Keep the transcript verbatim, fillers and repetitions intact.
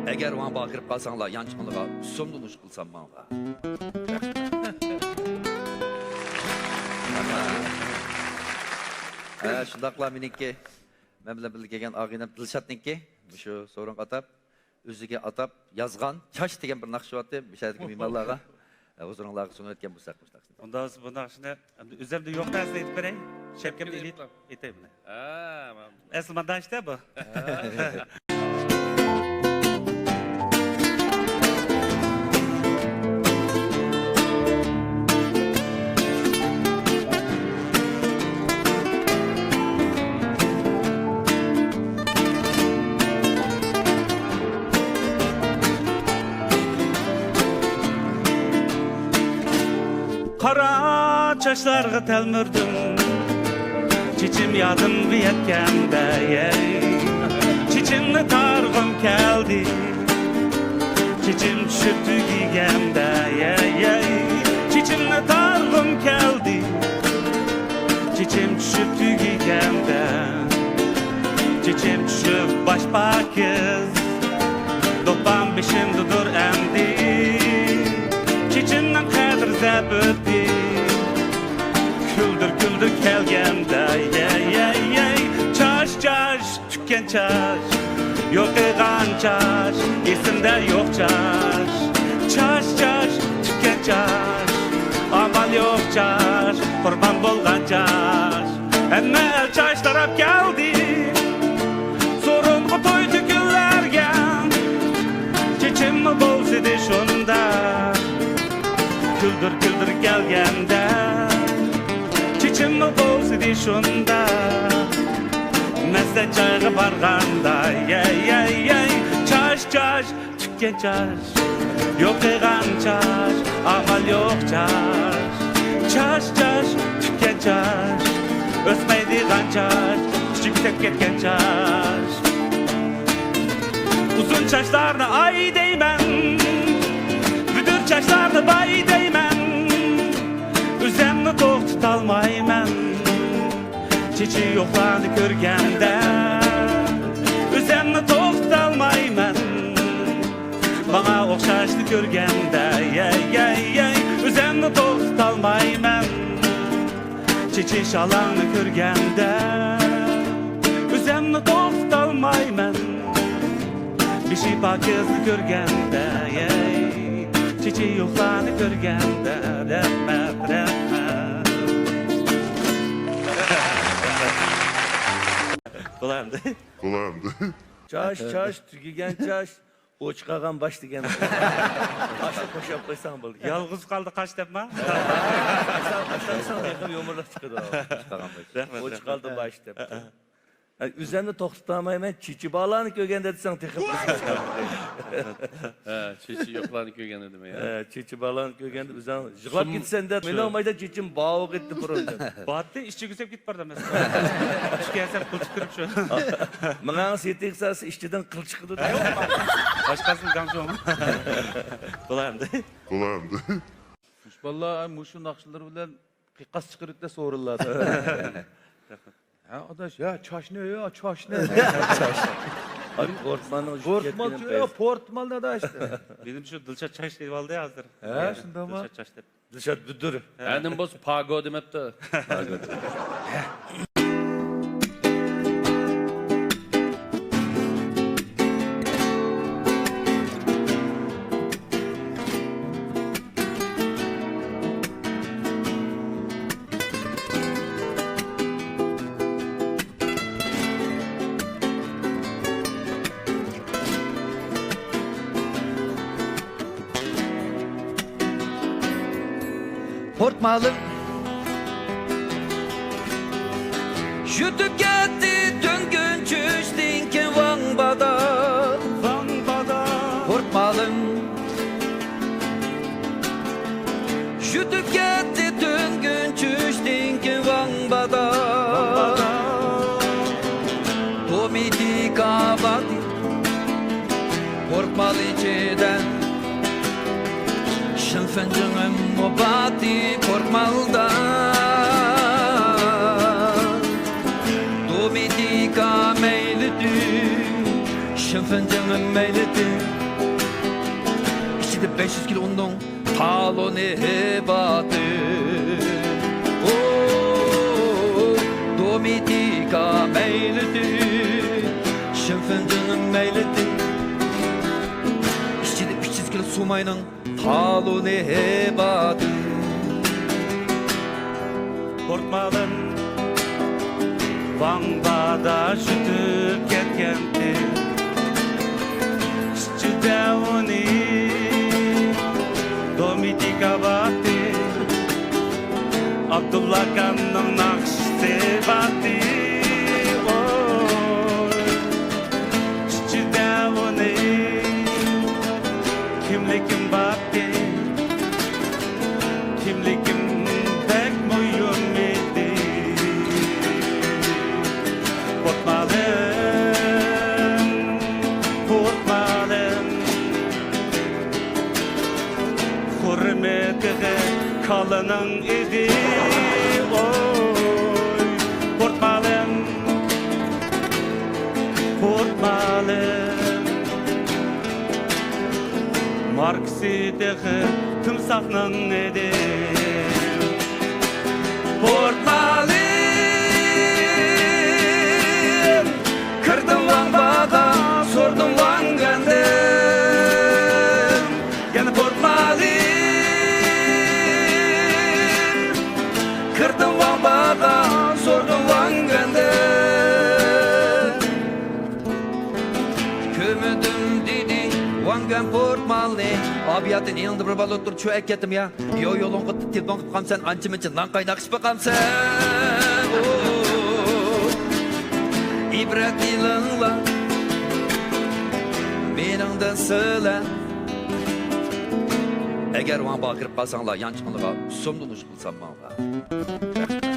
ئەگەر ۋاڭباغا كىرىپ قالساڭلار، يانچۇقۇڭلارغا سومدىن ئوشۇق قىلسام ماڭا. ھە، شۇنداقلا مېنىڭكى، مەن بىلەن بىللە كەلگەن ئاغىنەم دىلشاتنىڭكى مۇشۇ سورۇنغا ئاتاپ، ئۆزىگە ئاتاپ يازغان چاچ دېگەن بىر ناخشا بارتى، مۇشۇ يەردىكى مېھمانلارغا، ھە، ھۇزۇرۇڭلارغا سۇنۇۋەتكەن بولساق مۇشۇ ناخشىنى. ئۇنداق بولسا بۇ ناخشىنى ئەمدى ئۆزۈمدە يوق نەرسىنى ئېيتىپ بېرەي. شەپكەمدە ئېلىپ ئېيتاي بۇنى. ھە، مانا. ئەسلى مانداق ئىشتە بۇ. قارا چاچلارغا تەلمۈردۈم، چېچىم يادىمغا يەتكەندە، يەي. چېچىمنى تارغۇم كەلدى، چېچىم چۈشۈپ تۈگىگەندە، يەي، يەي. چېچىمنى تارغۇم كەلدى، چېچىم چۈشۈپ تۈگىگەندە، چېچىم چۈشۈپ باش پاكىز، دوپپام بېشىمدىدۇر ئەمدى. چېچىمنىڭ قەدرى زەپ ئۆتتى، كۈلدۈر، كۈلدۈر كەلگەندە، يەي، يەي، يەي. چاچ، چاچ، تۈگىگەن چاچ، يوقىغان چاچ، ئېسىمدە يوق چاچ. چاچ، چاچ، تۈگىگەن چاچ، ئامال يوق چاچ، قۇربان بولغان چاچ. ھەممە ئەل چاچ تاراپ كەلدى، سورۇنغا توي تۆكۈنلەرگە. چېچىممۇ بولسىدى شۇنداق، كۈلدۈر، كۈلدۈر كەلگەندە. چېچىممۇ بولسىدى شۇنداق، مەسلەت جايغا بارغاندا. يەي، يەي، يەي. چاچ، چاچ، تۈگىگەن چاچ، يوقىغان چاچ، ئامال يوق چاچ. چاچ، چاچ، تۈگىگەن چاچ، ئۆسمەيدىغان چاچ، ئۇچۇپ كېتىپ كەتكەن چاچ. ئۇزۇن چاچلارنى ئاي دەيمەن، بۈدۈر چاچلارنى باي دەيمەن. ئۆزەمنى توختىتالمايمەن، چېچى يوقلارنى كۆرگەندە. ئۆزەمنى توختىتالمايمەن، ماڭا ئوخشاشنى كۆرگەندە. يەي، يەي، يەي. ئۆزەمنى توختىتالمايمەن، چېچى شالاڭنى كۆرگەندە. ئۆزەمنى توختىتالمايمەن، بېشى پاكىزنى كۆرگەندە. يەي، چېچى يوقلارنى كۆرگەندە. رەھمەت، رەھمەت. بولامدۇ؟ بولامدۇ؟ چاچ، چاچ، تۈگىگەن چاچ، ئوچ قالغان باش دېگەن. ئاشۇ قوشاپ قويساڭ بولدى. يالغۇز قالدى قاش دەپما؟ ئاشۇ، ئاشۇ، ئاشۇ يېقىن يۇمۇرلۇق چىقىدۇ. رەھمەت، ئوچ رەھمەت. قالدى باش دەپ. ئۆزەمنى توختىتالمايمەن، چېچى بالارنى كۆرگەندە دېسەڭ تېخى. ھە، چېچى يوقلارنى كۆرگەندە دېمە يا. ھە، چېچى بالارنى كۆرگەندە ئۆزەڭ يىغلاپ كېتىسەن دەپ. مېنىڭ مايدا چېچىم باۋۇق ئېتىپ بۇرۇندىن. باتتى ئىشچى كۆسەپ كېتىپ بارىدۇ مەسىلەن. ئىشكە سەن قىل چىقىرىپ شۇ. ماڭا سېتىك سالسا ئىشچىدىن قىل چىقىدۇ دەپ. باشقاسىنى گاڭشۇڭ. بولامدۇ؟ بولامدۇ؟ مۇشۇ بالىلار مۇشۇ ناخشىلىرى بىلەن قىيقاس چىقىرىدۇ سورۇنلاردا. ھە، ئاداش، يا، چاچنى، يا، چاچنى. ئاي، پورتمالنىڭ پورتمال، يا، پورتمال، ئاداش. مېنىڭ شۇ دىلشات چاچ دەپ ئالدى ھازىر. ھە، شۇنداقمۇ؟ دىلشات چاچ دەپ. دىلشات بۈدۈر. ھە، نېمە بولسا، پاگو دېمەپتۇ. پاگو. پورتمالىم يۈتۈپ كەتتى تۈنۈگۈن چۈشتىن كېيىن ۋاڭبادا. ۋاڭبادا. پورتمالىم يۈتۈپ كەتتى تۈنۈگۈن چۈشتىن كېيىن ۋاڭبادا. ۋاڭبادا. دومىتىكا باتى پورتمال ئىچىدە. شىنفېنجىڭىممۇ باتى پورتمالدا. دومىتىكا مەيلىتى، شىنفېنجىڭىم مەيلىتى. بەش يۈز كىلو ئۇننىڭ تالونى باتى. ئو، دومېتىكا مەيلىتى، شىنفېنجىن مەيلىتى. ئىچىدە ئۈچ يۈز كىلو سۇماينىڭ تالونى باتى. پورتمالىم ۋاڭبادا شۇتۇپ كەتكەنتى. ئىچىدە ئۇنى دومېتىكا باتى. ئابدۇللا ئاكامنىڭ ناخشىسى باتى. ئوي، ئىچىدە ئۇنى كىملىكىم باتى. كىملىكىم بەك مۇھىم ئىدى. پورتمالىم، پورتمالىم، خۇرمى تېخى كالىنىڭ ئىدى. ئوي، پورتمالىم، پورتمالىم، ماركىسى تېخى تىمساھنىڭ ئىدى. پورتمالىم، كىردىم ۋاڭباغا، سورىدىم ۋاڭگەندىن. يەنە پورتمالىم، كىردىم ۋاڭباغا، سورىدىم ۋاڭگەندىن. كۆرمىدىم دېدى ۋاڭگەن پورتمالنى. ئابىياتىن يېنىڭدا بىر بالا ئولتۇرۇپ چۈشۈپ ئەكەتتىم يا. يو يولۇڭغا تېلېفون قىلىپ قالمىسەن، ئانچە مۇنچە نان قايناق ئىچىپ باقامسەن. ئوو. ئىبرەت ئېلىڭلار مېنىڭدىن سىلەر. ئەگەر ۋاڭباغا كىرىپ قالساڭلار، يانچۇقۇڭلارغا سومدىن ئۇشقۇلسام ماڭلار.